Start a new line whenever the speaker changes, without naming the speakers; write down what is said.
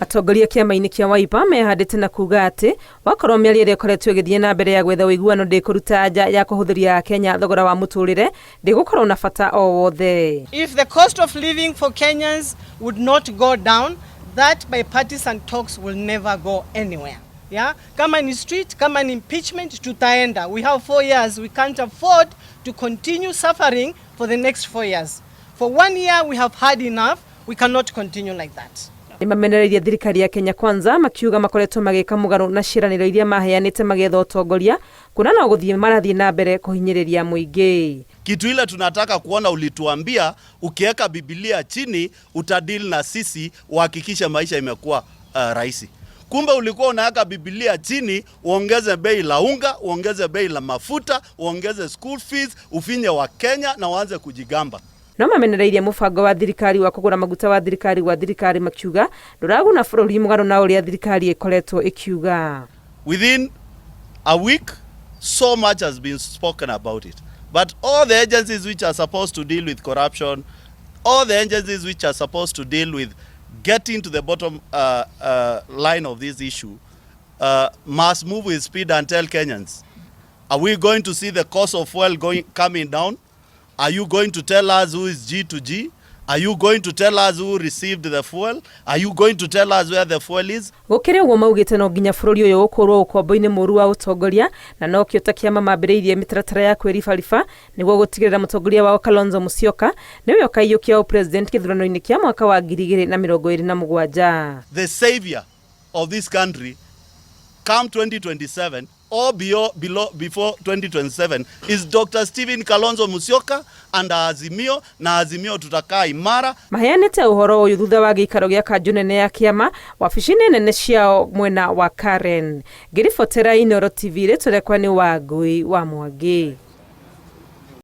Atongoria kĩama-inĩ kĩa Wiper mehandĩte na kuga atĩ wakorwo mĩario ĩrĩa ĩkoretwo ĩgĩthiĩ na mbere ya gwetha ũiguano ndĩkũruta anja ya kũhũthĩria Akenya thogora wa mũtũrĩre, ndĩgũkorwo na bata o wothe.
If the cost of living for Kenyans would not go down, that bipartisan talks will never go anywhere. Yeah? Kama ni street, kama ni impeachment, tutaenda. We have 4 years. We can't afford to continue suffering for the next 4 years. For one year, we have had enough. We cannot continue like that.
Nĩ mamenereirie thirikari ya Kenya Kwanza, makiuga makoretwo magĩka mũgarũ na ciĩranĩro iria maheanĩte magĩetha ũtongoria, kuona no gũthiĩ marathiĩ na mbere kũhinyĩrĩria mũingĩ.
Kitu ile tunataka kuona, ulituambia ukiweka Biblia chini utadeal na sisi uhakikishe maisha imekuwa rahisi. Kumbe ulikuwa unaweka Biblia chini uongeze bei la unga, uongeze bei la mafuta, uongeze school fees, ufinye Wakenya na uanze kujigamba.
No mamenereirie mũbango wa thirikari wa kũgũra maguta wa thirikari, makiuga ndũraguna bũrũri, mũgarũ na ũrĩa thirikari ĩkoretwo ĩkiuga.
Within a week, so much has been spoken about it. But all the agencies which are supposed to deal with corruption, all the agencies which are supposed to deal with getting to the bottom line of this issue must move with speed and tell Kenyans, are we going to see the cost of fuel coming down? Are you going to tell us who is G to G? Are you going to tell us who received the fuel? Are you going to tell us where the fuel is?
Gũkĩrĩ ũguo, maugĩte no nginya bũrũri ũyũ ũkũrwo ũkombo-inĩ mũru wa ũtongoria, na nokĩo ta kĩama mambĩrĩirie mĩtaratara ya kwĩribariba nĩguo gũtigĩrĩra mũtongoria wao Kalonzo Musyoka nĩwe ũkaiyũkia ũpresident gĩthurano-inĩ kĩa mwaka wa 2027.
The savior of this country come 2027 or before 2027 is Dr. Stephen Kalonzo Musyoka and Azimio, na Azimio tutakaa imara.
Maheanĩte ũhoro ũyũ thutha wa gĩikaro gĩa kanjũ nene ya kĩama wabici-inĩ nene ciao mwena wa Karen. Ngĩribotera Inooro TV, rĩtwa rĩakwa nĩ Wangũi wa Mwangi.